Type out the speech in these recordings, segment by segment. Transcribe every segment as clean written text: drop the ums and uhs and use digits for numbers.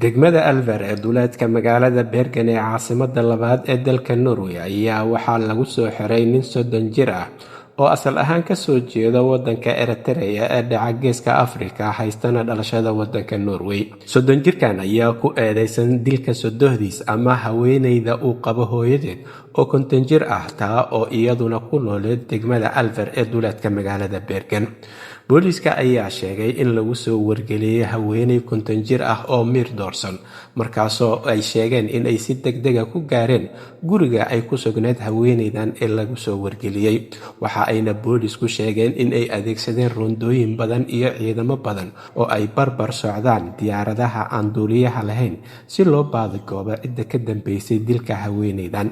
Degmada Alver ee duleedka magaalada Bergen ee caasimadda labaad ee dalka Norway ayaa waxaa lagu soo xiray nin 30 jir ah oo asal ahaan ka soo jeeda waddanka Eritrea ee dhaca Geeska Afrika, haystana dhalashada waddanka Norway. 30 jirkan ayaa ku eedeysan dilka sodohdiis ama haweeneyda uu qabo hooyadeed oo 50 jir ah, taa oo iyaduna ku nooleed degmada Alver ee duleedka magaalada Bergen. Booliiska ayaa sheegay in lagu soo wargeliyay haweeney 50 jir ah oo miir doorsan, markaasoo ay sheegeen in ay si degdega ku gaareen guriga ay ku sugnayd haweeneydan ee lagu soo wargeliyey. Waxa ayna boolisku sheegeen in ay adeegsadeen roondooyin badan iyo ciidamo badan oo ay barbar socdaan diyaaradaha aan duuliyaha lahayn si loo baadigoobo cidda ka dambeysay dilka haweeneydan.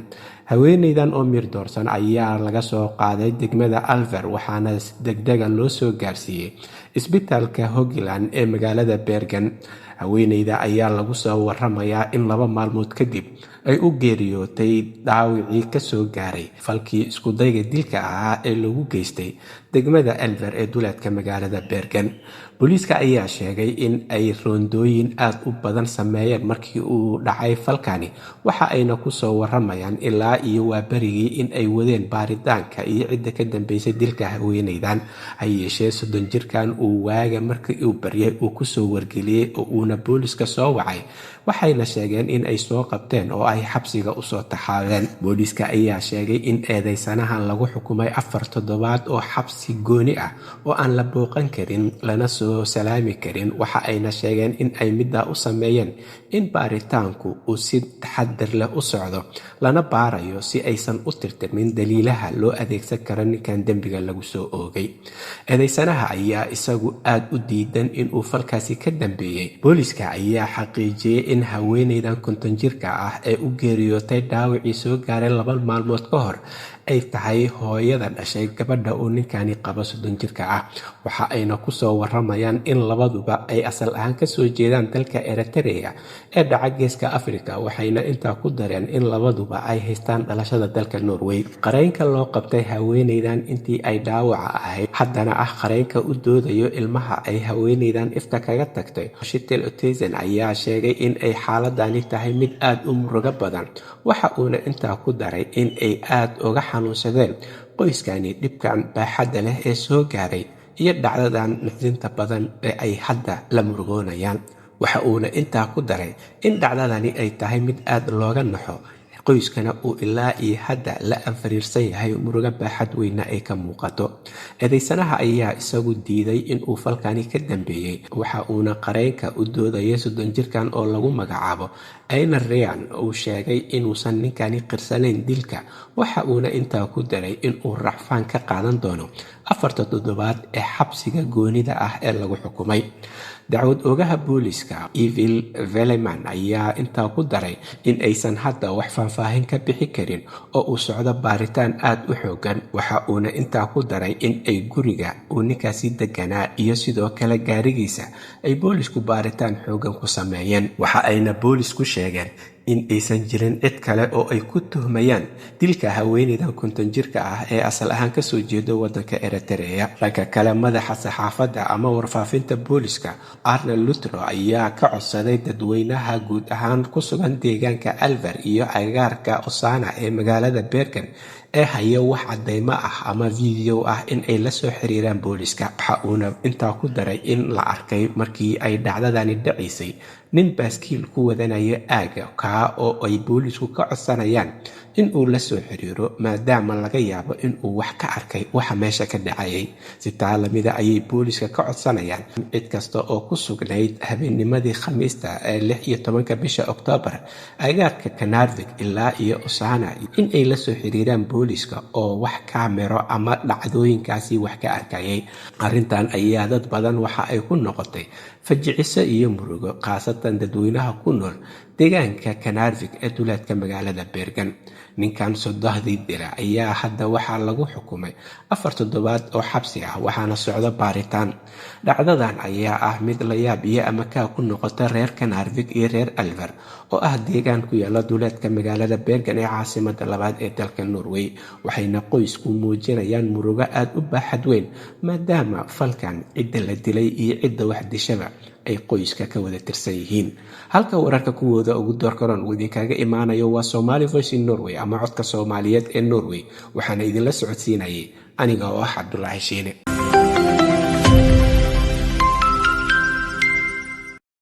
Haweeneydan oo miir doorsan ayaa laga soo qaaday degmada Alver, waxaana degdega loo soo gaarsiiyey isbitaalka Haukeland ee magaalada Bergen. Haweeneyda ayaa lagu soo waramayaa in 2 maalmood kadib ay u geeriyootay dhaawacii kasoo gaaray falkii iskudayga dilka ahaa ee lagu geystay degmada Alver ee duleedka magaalada Bergen. Booliiska ayaa sheegay in ay roondooyin aad u badan sameeyeen markii uu dhacay falkani, waxa ayna kusoo waramayaan ilaa iyo waaberigii in ay wadeen baaritaanka iyo cidda ka dambeysay dilka haweeneydan. Ha yeeshee, 30 jirkan uu waaga markii uu baryay uu kusoo wargeliyey oo uuna booliiska soo wacay, waxayna sheegeen in ay soo qabteen oo ay xabsiga usoo taxaabeen. Booliiska ayaa sheegay in eedeysanahan lagu xukumay 4 toddobaad oo xabsi gooni ah oo aan la booqan karin lana soo salaami karin. Waxa ayna sheegeen in ay middaa u sameeyeen in baaritaanku uu si taxadar leh u socdo, lana baarayo si aysan u tirtirmin daliilaha loo adeegsan karo ninkan dembiga lagu soo oogay. Eedeysanaha ayaa isagu aad u diidan inuu falkaasi ka dambeeyey. Booliiska ayaa xaqiijiyey in haweeneydan 50 jirka ah ee u geeriyootay dhaawacii soo gaaray 2 maalmood ka hor ay tahay hooyada dhashay gabadha uu ninkani qabo 30 jirka ah. Waxa ayna kusoo waramayaan in labaduba ay asal ahaan kasoo jeedaan dalka Eritrea ee dhaca Geeska Afrika, waxayna intaa ku dareen in labaduba ay haystaan dhalashada dalka Norway. Qareenka loo qabtay haweeneydan intii ay dhaawaca ahayd, haddana ah qareenka u doodayo ilmaha ay haweeneydan ifka kaga tagtay, Shitel Otezen, ayaa sheegay in ay xaaladani tahay mid aad u murugo badan. Waxa uuna intaa ku daray in ay aad uga xanuunsadeen qoyskani dhibkan baaxadda leh ee soo gaaray iyo dhacdadan naxdinta badan ee ay hadda la murugoonayaan. Waxa uuna intaa ku daray in dhacdadani ay tahay mid aad looga naxo, qoyskana uu ilaa iyo hadda la anfariirsan yahay, murugo baaxad weyna ay ka muuqato. Eedeysanaha ayaa isagu diiday inuu falkani ka dambeeyey, waxa uuna qareenka u doodaya 30 jirkan oo lagu magacaabo Einar Ryan uu sheegay inuusan ninkani qirsanayn dilka. Waxa uuna intaa ku daray inuu racfaan ka qaadan doono 4ta toddobaad ee xabsiga goonida ah ee lagu xukumay. Dacwad oogaha booliiska Evil Veleman ayaa intaa ku daray in aysan hadda wax faahfaahin ka bixi karin oo uu socdo baaritaan aad u xoogan. Waxa uuna intaa ku daray in ay guriga uu ninkaasi deganaa iyo sidoo kale gaarigiisa ay boolisku baaritaan xoogan ku sameeyeen. Waxa ayna boolisku sheegeen in aysan jirin cid kale oo ay ku tuhmayaan dilka haweeneydan 50 jirka ah ee asal ahaan kasoo jeeda waddanka Eritrea. Dhanka kale, madaxa saxaafadda ama warfaafinta booliska Arne Lutro ayaa ka codsaday dadweynaha guud ahaan ku sugan deegaanka Alver iyo agagaarka Osana ee magaalada Bergen ee haya wax cadeymo ah ama video ah in ay la soo xiriiraan booliska. Waxa uuna intaa ku daray in la arkay markii ay dhacdadani dhacaysay nin baaskiil ku wadanaya aagga, kaa oo ay boolisku ka codsanayaan in uu la soo xiriiro maadaama laga yaabo in uu wax ka arkay waxa meesha ka dhacayay. Si taa lamida ayay booliska ka codsanayaan cid kasta oo ku sugnayd habeennimadii Khamiista ee 16-ka bisha Oktoobar agagaarka Kanarvik ilaa iyo Osana in ay la soo xiriiraan booliska oo wax kaamero ama dhacdooyinkaasi wax ka arkayay. Arrintan ayaa dad badan waxa ay ku noqotay fajiciso iyo murugo, khaasatan dadweynaha ku nool deegaanka Kanarvik ee duleedka magaalada Bergen. Ninkan sodohdii dila ayaa hadda waxaa lagu xukumay 4 toddobaad oo xabsi ah, waxaana socdo baaritaan. Dhacdadan ayaa ah mid la yaab iyo amakaa ku noqota reer Kanarvik iyo reer Alver oo ah deegaan ku yaala duleedka magaalada Bergen ee caasimadda labaad ee dalka Norway, waxayna qoysku muujinayaan murugo aad u baaxad weyn maadaama falkan cidda la dilay iyo cidda wax dishaba Ay qoyska ka wada tirsan yihiin. Halka wararka kuwooda ugu doorkaroon uu idinkaga imaanayo waa Somali Voice in Norway ama Codka Soomaaliyeed ee Norway. Waxaana idinla socodsiinayay aniga oo ah Cabdulaahi Shiine.